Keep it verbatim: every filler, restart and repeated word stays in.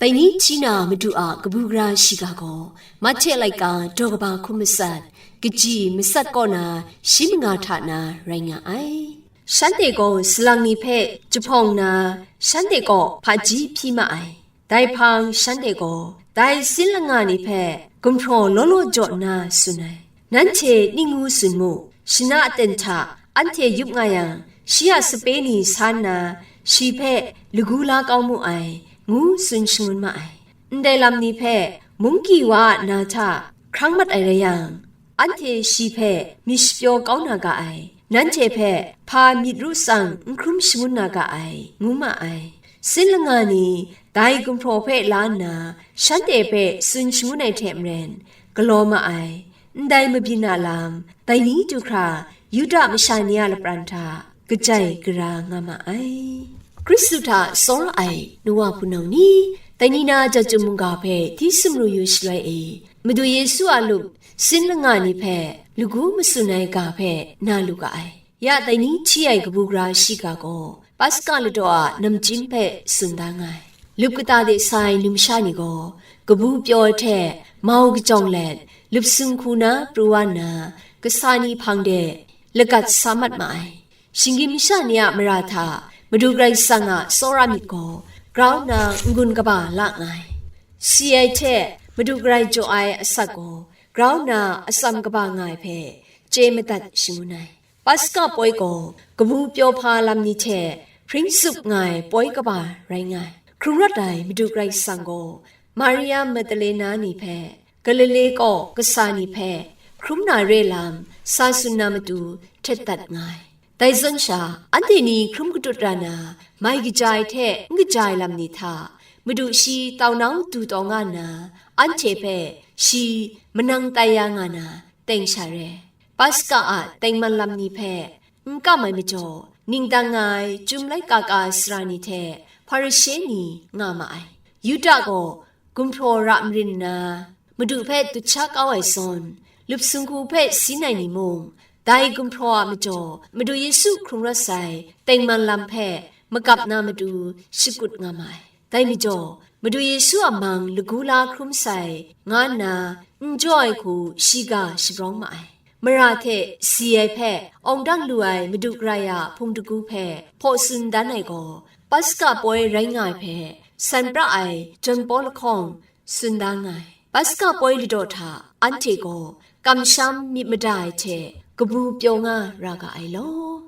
Dai ni hti na Madu a kabu gara shiga gaw, Mahte laika daw kaba hkum matsat, kaji matsat kaw na shi manga hta na rai nga ai. Shanhte gaw salang ni hpe jahpawng na, shanhte kaw hpaji hpyi ma ai. Dai hpang shanhte gaw dai sin langa ni hpe gumhpraw law law jaw nna tsun ai. Nanhte ning ngu tsun mu, shana aten hta anhte yup nga yang, shi a sape ni sa nna, shi hpe lagu la kau mu ai, ngu tsun shangun ma ai. Ndai lam ni hpe munggyi wa a na hta hkrang mat ai rai yang, anhte shi hpe myit shapyaw kau na ga ai, nanhte hpe hpa myit ru tsang n hkrum shangun na ga ai, ngu ma ai. Sin langa ni dai gumhpraw hpe la nna, shanhte hpe tsun shangun ai hte maren, galaw ma ai. Ndai mabyin a lam, dai ni du hkra, Yuda masha ni a lapran hta kajai gara nga ma ai. Hkristu hta tsawra ai nu wa hpunau ni, dai ni na jat chyum mungga hpe hti sumru yu shaloi e, Madu Yesu a lup sin langa ni hpe lagu matsun ai ga hpe na lu ga ai. Ya dai ni hti ai kabu gara shiga gaw, Paska ladaw a namchyim hpe tsun da nga ai. Lup kata de sa ai numsha ni gaw, kabu pyaw hte mau kajawng let, lup sung hku na pru wa nna, kasa ni hpang de lagat sa mat ma ai. Shinggyim masha ni a mara hta Madu Karai Kasang a tsawra myit gaw grau nna n-gun kaba la nga ai. Si ai hte Madu Karai jaw ai asak gaw grau nna atsam kaba nga ai hpe chye madat shangun ai. Paska poi gaw kabu pyaw hpa lam ni hte hpring tsup nga ai poi kaba rai nga ai. Hkrung rawt ai Madu Karai Kasang gaw Maria Magdalena ni hpe, Galile kaw kasa ni hpe, hkrum na re lam sa tsun na matu htet dat nga ai. Dai zawn sha, anhte ni hkrum katut ra na, mai kaja ai hte n kaja ai lam ni hta, Madu shi tau nau du taw nga nna, anhte hpe shi manang tai ya nga na, teng sha re. Paska a tengman lam ni hpe n kam ai majaw, ningdang nga ai Chyum laika ka sara ni hte Hparishe ni nga ma ai. Yuda gaw gumhpraw ra marin nna, Madu hpe dut sha kau ai zawn, lup sung hku hpe sin ai ni mung, dai gumhpraw a majaw Madu Yesu hkrung rawt sai tengman lam hpe magap na matu shakut nga ma ai. Dai majaw, Madu Yesu a mang lagu la hkrum sai, nga nna n jaw ai hku shiga shabrawng ma ai. Mara hte si ai hpe awng dang lu ai Madu Karai a hpung dagu hpe hpaw tsun dan ai gaw, Paska poi rai nga ai hpe san pra ai Jan Paul lahkawng tsun da nga ai. Paska poi ladaw hta anhte gaw kamsham myit mada ai hte kabu pyaw nga ra ga ai law.